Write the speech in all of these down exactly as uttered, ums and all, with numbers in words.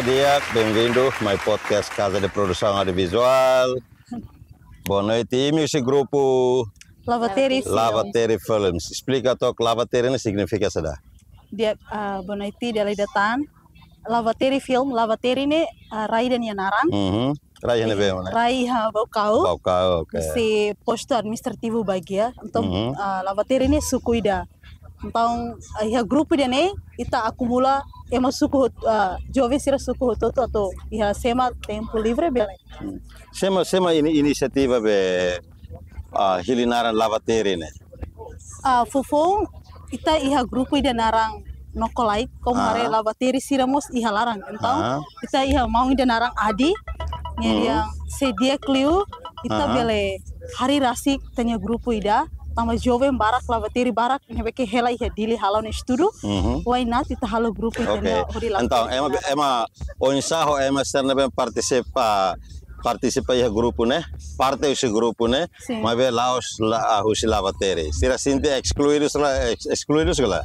Di'ak, bem-vindo mai podcast Casa de Produção Audiovisual. Boa noite. Imi husi grupu Lavateri Films. Lavateri Films. Esplika took, Lavateri ne'e signifika saida? Di'ak, ah, boa noite, di'ak liu datan. Lavateri Film, Lavateri ne'e, ah, rai ida nia naran. Mhm. Rai ne'ebé, ne'e? Rai iha Baucau. Baucau, oke. Husi postu administrativu Baguia. Entaun, Mhm. ah, Lavateri ne'e suku ida. Entaun, ah, iha grupu ida-ne'e, ita akumula ema suku hot-, ah, joven sira suku hotu-hotu atu iha sema tempu livre bele. Hmm. Sé mak, sé mak ini-, inisiativa be, ah, hili naran Lavateri ne'e? Ah, foufoun, ita iha grupu ida naran Nokolai, komu Ah. haree Lavateri sira mós iha laran. Entaun, Ah. ita iha maun ida naran Adi, nia Hmm. dehan se di'ak liu, ita Aha. bele harii rasik ita-nia grupu ida, tanba joven barak, Lavateri barak, ne'ebé ke hela iha Dili halo nia estudu, Mhm. why not ita halo grupu ita Oke. nia hodi Entaun, Lavateri ema, nia naran. Ema oinsá ho ema sira ne'ebé partisipa, partisipa iha grupu ne'e, parte husi grupu ne'e, Sin. maibé la'ós la, ah, husi Lavateri. Sira sente eskluidu, sira eks-, eskluidu sira.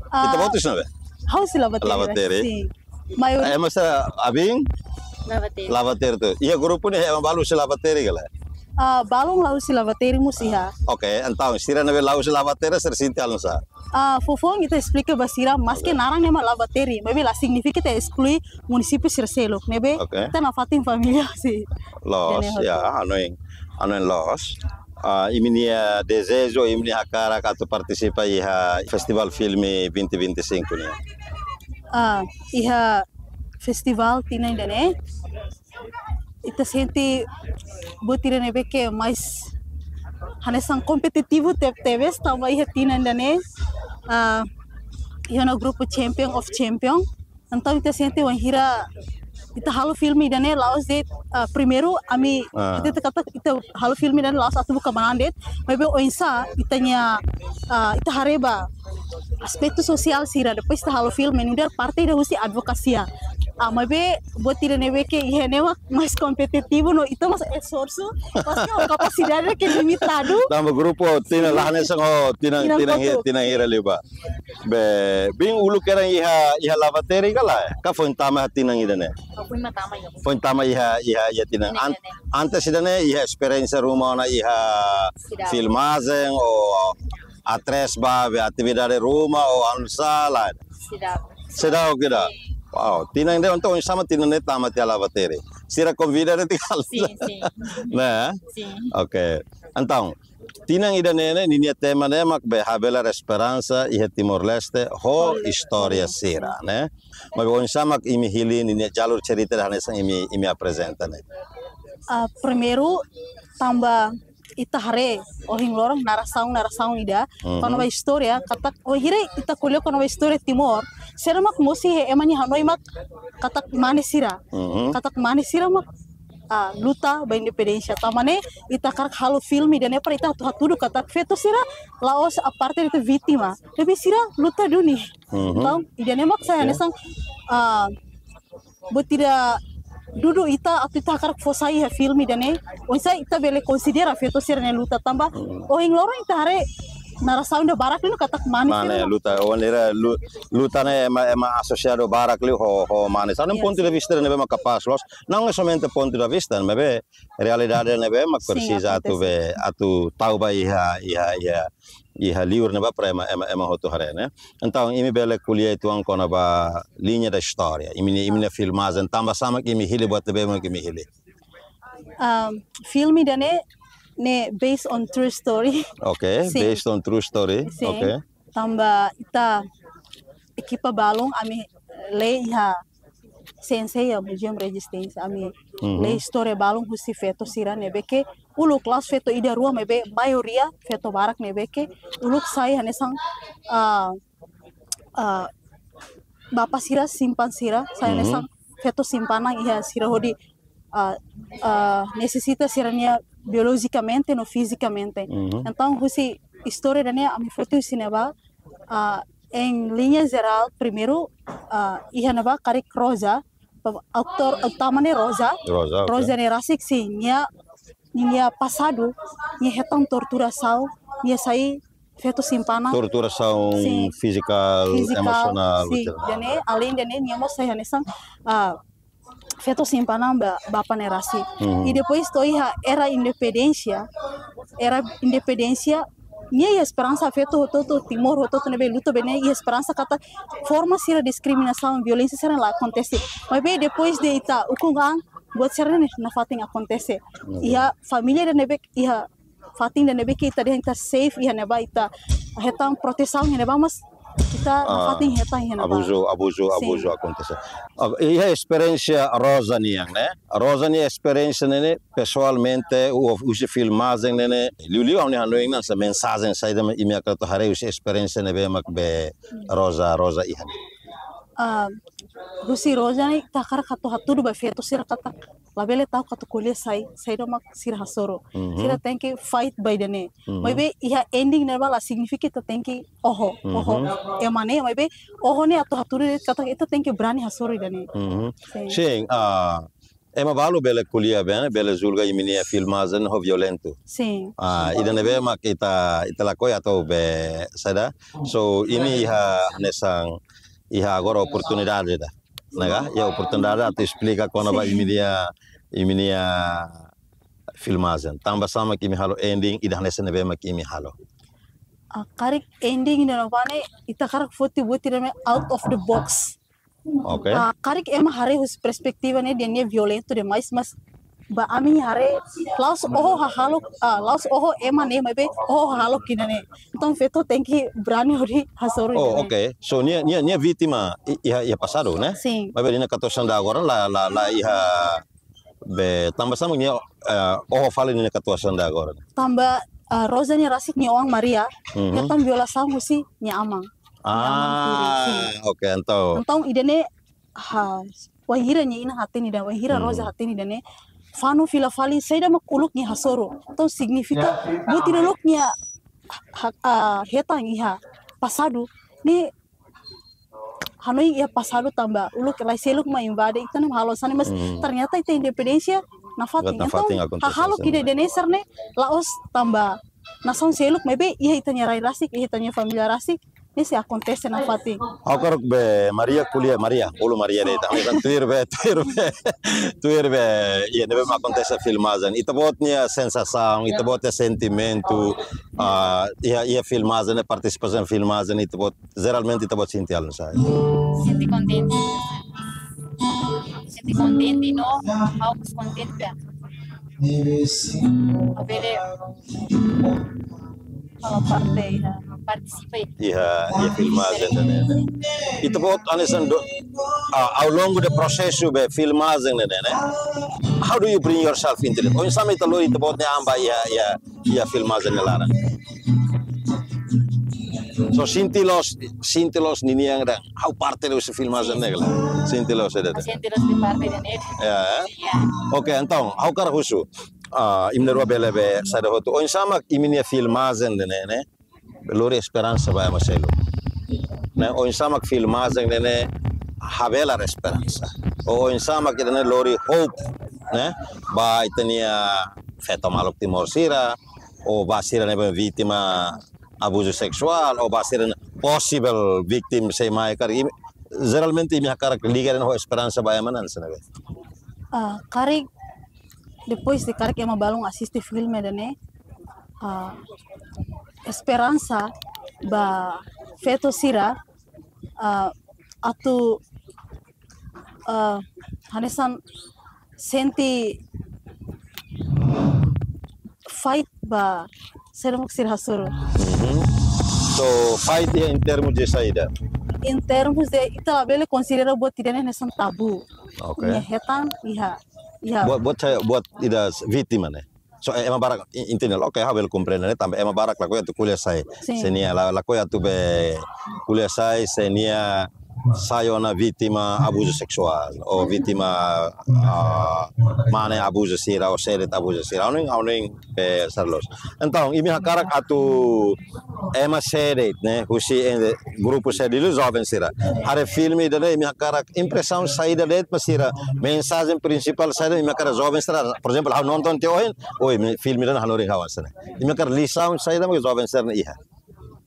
Ah, Ita-boot husi ne'ebé? Ha'u husi Lavateri. Lavateri. Sin. Maioria Ema sira abin? Lavateri. Lavateri hotu. Iha grupu ne'e ema balu husi Lavateri ka lae? Ah, balun la husi Lavateri mós iha. Oke, entaun sira ne'ebé la husi Lavateri sira sente halo nusá? Ah, foufoun ita esplika ba sira, maske Oke. naran ne'e mak Lavateri, maibé la signifika ita esklui munisípiu sira seluk, ne'ebé Oke. ita nafatin família husi Loos, Dene ya, hotu. hanoin, hanoin loos. Ah, imi-nia dezeju, imi-nia hakarak atu partisipa iha Festival Filme vinte vinte e cinco ne'e? Ah, iha festival tinan ida-ne'e, ita sente buat ida ne'ebé ke mais hanesan kompetitivu teb-tebes, tanba iha tinan ida-ne'e, ah, iha ona grupu Champion of Champion. Entaun ita sente wainhira ita halo filme ida-ne'e la'ós de'it, ah, primeiru ami Ah. ita, ita katak ita halo filme ida-ne'e la'ós atu buka manán de'it, maibé oinsá ita-nia, ah, ita haree ba aspetu sosiál sira, depois ita halo filme nu'udar parte ida husi advokasia. Ah, maibé buat ida ne'ebé ke iha ne'e mak mais kompetitivu no ita mós esforsu, maske ho kapasidade ke limitadu. Tanba grupu tinan Sin. la hanesan ho tinan, Tinan tinan hi-, kotuk. tinan hira liubá. Be, biin uluk kedan iha, iha Lavateri ka lae? Ka foin tama iha tinan ida-ne'e? Foin tama iha. Foin tama iha, iha, iha tinan. Tinan An-, ida-ne'e. Antes ida-ne'e iha esperiénsia ruma ona iha Seidauk. filmajen ou atrás ba be atividade ruma ou halo nusá lae? Seidauk. Seidauk ida. Sin. Wow, tinan ida entaun sama tinan ida tama tiha Lavateri. Sira konvida de'it ka lae? Sin, sin. Ne'e? Sin. Oke. Entaun, tinan ida-ne'e ne'e, ninia tema ne'e mak be habelar esperansa iha Timor-Leste ho Ho istória istória. sira, ne'e? Maibé oinsá mak imi hili ninia jalur cerita ida hanesan imi, imi aprezenta ne'e? Ah, primeiru, tanba ita haree ohin loron narasaun, narasaun ida, Mhm. kona-ba istória, katak wainhira ita ko'alia kona-ba istória Timor, sira mak mosu iha ema nia hanoin mak katak mane sira. Mhm. Katak mane sira mak ah, luta ba independénsia. Tanba ne'e, ita hakarak halo filme ida-ne'e para ita atu hatudu katak feto sira la'ós aparte de'it vítima. Tapi sira luta duni. Mhm. Entaun, ida-ne'e mak sai Oke. hanesan, ah, buat ida dudu ita atu ita hakarak fó sai iha filme ida-ne'e. Oinsá ita bele konsidera feto sira-nia luta tanba. Hmm. Ohin loron ita haree narasaun ida barak ne'e katak mane Mane, sira. luta, wainhira lu-, luta ne'e ema, ema asosiadu barak liu ho, ho mane. Hanesan Yes. pontu de vista ne'ebé mak kapás loos. Não é somente pontu de vista, maibé realidade ne'ebé mak Sin, presiza atu akontese. be, atu tau ba iha, iha, iha, iha liur ne'ebá para ema, ema, ema hotu haree, ne'e? Entaun, imi bele ko'alia uitoan kona-ba liña da istória. Imi-nia, imi-nia Ah. filmajen, tanba sá mak imi hili buat ne'ebé mak imi hili? Um, filme ida-ne'e, ne'e based on true story. Oke, Sin. based on true story. Sin. Oke. Tanba ita ekipa balun ami lee iha C N C iha Museum Resistência, ami Mhm. lee istória balun husi feto sira ne'ebé ke uluk la'ós feto ida rua maibé maioria feto barak ne'ebé ke uluk sai hanesan, ah, ah, bapa sira, simpan sira, sai Mhm. hanesan feto simpanan iha sira hodi, ah, ah, nesesita sira-nia biolojikamente no fizikamente. Mhm. Entaun, husi istória ida-ne'e ami foti husi ne'ebá, ah, em linha geral, primeiru, ah, iha ne'ebá karik Rosa, pa-, atór utama ne'e Rosa. Rosa, oke. Rosa ne'e rasik sin, nia, nia pasadu, nia hetan torturasaun, nia sai feto simpanan. Torturasaun Sin. fízika, Fízika, emosionál, sin. betul. Ida-ne'e, além ida-ne'e, nia mós sai hanesan, ah, feto simpanan ba bapa nia rasik. I depois to'o iha era independénsia, era independénsia, nia iha esperansa feto hotu-hotu Timor hotu-hotu ne'ebé luta ba ne'e iha esperansa katak forma sira diskriminasaun, violénsia sira la akontese. Maibé depois de ita ukun an, buat sira-ne'e nafatin akontese. Iha família ne'ebé, iha fatin ne'ebé ke ita dehan ita safe, iha ne'ebá ita hetan protesaun, iha ne'ebá mas ita nafatin hetan iha ne'ebá. Abuzu, abuzu, abuzu akontese. Iha esperiénsia Rosa nian, ne'e? Rosa nia esperiénsia ne'e, ne'e pesoalmente, husi filmajen ne'e, ne'e liuliu ha'u-nia hanoin hanesan mensajen saida mak imi hakarak atu haree husi esperiénsia ne'ebé mak be Rosa, Rosa iha ne'e? Ah, husi Rosa ne'e ita hakarak atu hatudu ba feto sira katak labele ta'uk atu ko'alia sai, saida mak sira hasoru. Sira tenke fight ba ida-ne'e. Maibé iha ending ne'ebá la signifika ita tenke oho, oho ema ne'e, maibé oho ne'e atu hatudu de'it katak ita tenke brani hasoru ida-ne'e. Sin. Sin, ah, ema balu bele ko'alia be, bele julga imi-nia filmajen ho violentu. Sin. Ah, ida ne'ebé mak ita, ita lakohi atu be saida. So, imi iha hanesan, iha agora oportunidade ida. Ne'e ka? Iha oportunidade atu esplika kona-ba imi-nia, imi-nia filmajen. Tanba sá mak imi halo ending ida hanesan ne'ebé mak imi halo? Ah, karik ending ida ne'ebá ne'e, ita hakarak foti buat ida ne'e out of the box. Oke. Ah, karik ema haree husi perspetiva ne'e dehan nia violentu demais, mas ba ami haree la'ós oho hahalok, ah, la'ós oho ema ne'e, maibé oho hahalok ida-ne'e. Entaun feto tenke brani hodi hasoru ida-ne'e. Oh, oke. So, nia, nia, nia vítima i-, iha, iha pasadu, ne'e? Sin. Maibé nia katuas-an agora la, la, la iha be tanba sá mak nia, eh, oho fali nia katuas-an agora, ne'e? Tanba, eh, Rosa nia rasik nia oan Maria, hetan violasaun husi nia aman. Nia aman tiri, sin. Ah, oke, entaun. Entaun ida-ne'e, ha, wainhira nia inan hatene ida, wainhira Rosa hatene ida-ne'e, fanu fila fali saida mak uluk nia hasoru. Entaun signifika buat ida uluk nia ha-, ah, hetan iha pasadu ne'e, hanoin iha pasadu tanba uluk rai seluk mak invade, ita ne'e halo hanesan ne'e, mas ternyata ita independénsia nafatin. Nafatin. Entaun akontese hahalok ida-ne'e sira-ne'e la'ós tanba nasaun seluk, maibé iha ita-nia rai rasik, iha ita-nia família rasik, ne'e sei akontese nafatin. Ha'u hakarak be Maria ko'alia, Maria, bolu Maria de'it, tanba tuir be, tuir be, tuir be, iha ne'ebé mak akontese filmajen. Ita-boot nia sensasaun, ita-boot nia sentimentu, ah, iha, iha filmajen, iha partisipasaun filmajen, ita-boot, jeralmente ita-boot sente halo saida? Sente kontente. Sente kontente no, ha'u mós kontente. Ha'u bele fala parte iha, partisipa iha. Iha, iha filmajen ida-ne'e. Ita-boot hanesan do, ah, ao longo do processo be filmajen ne'e, ne'e? How do you bring yourself into it? Oinsá mak ita lori ita-boot nia an ba iha, iha, iha filmajen nia laran? So sente loos, sente loos ninian dehan ha'u parte husi filmajen ne'e ka lae? Sente loos ida-ne'e? Sente loos de parte ida-ne'e. Ya, eh? Ya. Oke, entaun, ha'u hakarak husu. Ah, imi na'in-rua bele be saida hotu. Oinsá mak imi-nia filmajen ida-ne'e, ne'e? Lori esperansa ba ema seluk. Ne'e, oinsá mak filmajen ida-ne'e habelar esperansa. Ou oinsá mak ida-ne'e lori hope, ne'e? Ba ita-nia feto maluk Timor sira, ou ba sira ne'ebé vítima abuzu seksuál, ou ba sira possible victim sei mai karik. Imi, jeralmente imi hakarak liga de'it ho esperansa ba ema hanesan ne'ebé? Ah, karik, depois de karik ema balun asiste filme ida-ne'e, ah, esperansa ba feto sira, ah, atu, ah, hanesan sente fight ba sira mak sira hasoru. So, fight iha em termos de saida? Em termos de, ita labele konsidera buat ida-ne'e hanesan tabu. Oke. Nia hetan, iha, iha. Buat, buat saida, buat ida vítima ne'e? So, eh, ema barak, i-, entende? Oke, ha'u bele komprende, ne'e? Tanba ema barak lakohi atu ko'alia sai. Sin. Se nia la, lakohi atu be ko'alia sai, se nia sai ona vítima abuzu seksuál, ou vítima, ah, mane abuzu sira, ou sé de'it abuzu sira. Ha'u hanoin, ha'u hanoin be saida loos. Entaun, imi hakarak atu ema sé de'it, ne'e? Husi, eh, grupu sé de'it, joven sira. Haree filme ida-ne'e, imi hakarak impresaun saida de'it ba sira. Mensajen prinsipál saida imi hakarak joven sira. Por ezemplu, ha'u nonton tiha ohin, oi, imi filme ida-ne'e hanorin ha'u hanesan ne'e. Imi hakarak lisaun saida mak joven sira-ne'e iha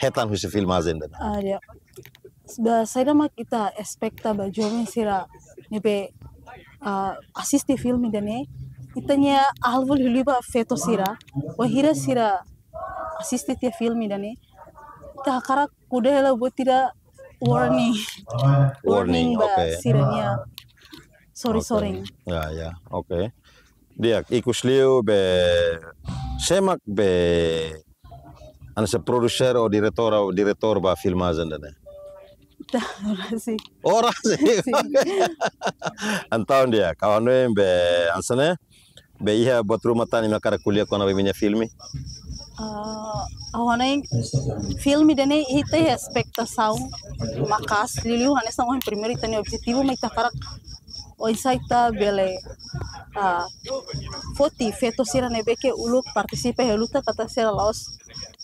hetan husi filmajen ida-ne'e? Ah, ya. Ba saida mak ita espekta ba joven sira ne'ebé ah, asiste filme ida-ne'e, ita-nia alvu liuliu ba feto sira, wainhira sira asiste tiha filme ida-ne'e, ita hakarak kuda hela buat ida warning. Warning, warning ba, oke, sira-nia sorin-sorin. Oke. Ya, ya, oke. Di'ak, ikus liu be, sé mak be, hanesan produser ou diretora, diretór ba filmajen ida-ne'e? Ita, Orasi. Orasi. Sin. Entaun di'ak, ha'u hanoin be, hanesan ne'e, be iha buat ruma tan imi hakarak ko'alia kona-ba imi-nia filme? Ah, ha'u hanoin filme ida-ne'e ita iha espetasaun maka'as, liuliu hanesan ohin primeiru ita-nia objetivu mak ita hakarak oinsá ita bele, ah, foti feto sira ne'ebé ke uluk partisipa iha luta katak sira la'ós,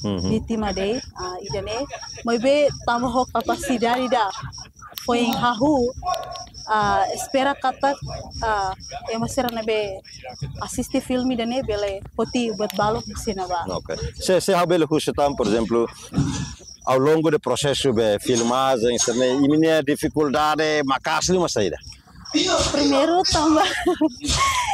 mhm, vítima de'it, ah, ida-ne'e. Maibé tanba ho kapasidade ida foin hahú, ah, espera katak, ah, ema sira ne'ebé asiste filme ida-ne'e bele foti buat balu husi ne'ebá. Oke. Se, se ha'u bele husu tan, por ezemplu, ao longo de prosesu be filmajen, sira-ne'e, imi-nia difikuldade maka'as liu mak saida? Primeiru tanba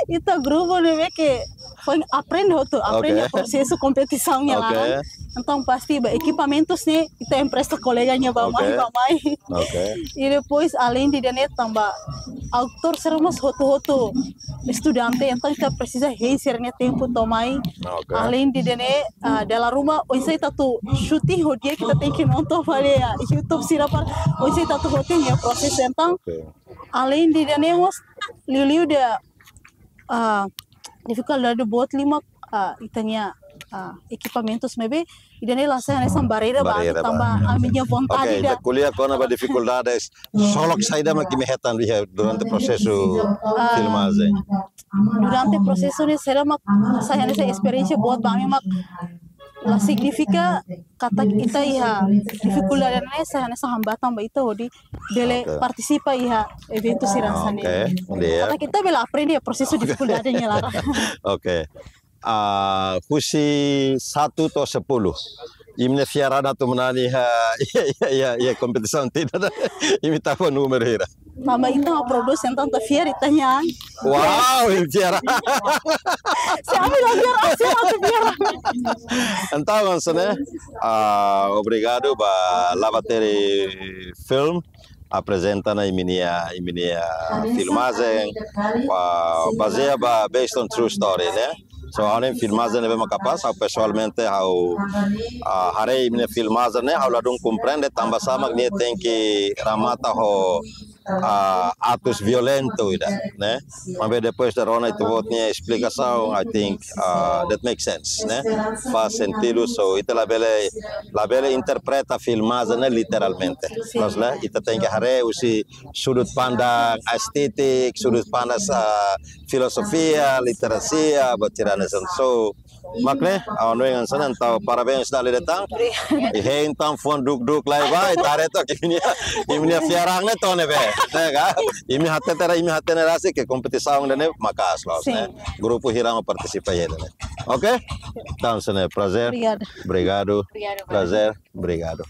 ita grupu ne'ebé ke foin aprende hotu, aprende, oke, prosesu kompetisaun nia, oke, laran. Entaun pasti ba ekipamentus ne'e ita empresta kolega nia bá, oke, mai, bá mai. Oke. I depois além de ida-ne'e tanba autór sira mós hotu-hotu estudante, entaun ita presiza hein sira-nia tempu to'o mai. Oke. Além de ida-ne'e, ah, dala ruma oinsá ita atu shooting ho di'ak ita tenke nonton fali iha YouTube sira para oinsá ita atu hotu nia prosesu. Entaun, oke, além de ida-ne'e mós liuliu ida, ah, difikuldade boot liu mak, ah, ita-nia, ah, ekipamentus, maibé ida-ne'e la sai hanesan barreira ba, barreira ba, tanba ami-nia vontade, oke, ida, ita ko'alia kona-ba difikuldades, solok saida mak imi hetan iha durante prosesu, ah, filmajen? Durante prosesu ne'e saida mak sai hanesan esperiénsia boot ba ami, mak la signifika katak ita iha difikuldade ne'e sai hanesan hambatan ba ita hodi bele, oke, partisipa iha eventu sira hanesan ne'e. Ah, oke, di'ak. Katak ita bele aprende iha prosesu, oke, difikuldade nia laran. Oke. Ah, husi satu to'o sepuluh, imi-nia fiar an atu manán iha, iha, iha, iha, iha kompetisaun ida-ne'e, imi tau ba númeru hira? Tanba ita mak produs, entaun ita fiar ita-nia an. Wow, imi fiar an. Se ami la fiar an, sé mak atu fiar an? Entaun, hanesan ne'e, ah, obrigadu ba Lavatere Film aprezenta ona imi-nia, imi-nia filmajen, ba, bazeia ba based on true story, ne'e? So, ha'u hanoin filmajen ne'ebé mak kapás, ha'u pesoalmente ha'u, ah, haree imi-nia filmajen ne'e, ha'u ladún komprende tanbasá mak nia tenke remata ho, ah, atus violentu ida, ne'e? Maibé depois de rona ita-boot nia esplikasaun, I think, ah, that makes sense, ne'e? Faz sentidu, so ita labele, labele interpreta filmajen ne'e literalmente. Sin. Maibé ita tenke haree husi sudut pandang estetik, sudut pandang, ah, filozofia, literasia, buat sira hanesan. So, mak ne'e, ha'u hanoin hanesan ne'e, entaun parabéns dala ida tan. I hein tan fuan duk-duk lai ba, i ita haree took imi-nia, imi-nia fiar an ne'e to'o ne'ebé, ne'e ka? Imi hatete ra, imi hatene rasik ke kompetisaun ida-ne'e maka'as loos, sin, ne'e? Grupu hira mak partisipa iha ida-ne'e. Oke? Entaun, hanesan ne'e, prazer. Obrigada. Obrigadu. Obrigada, prazer. Obrigadu.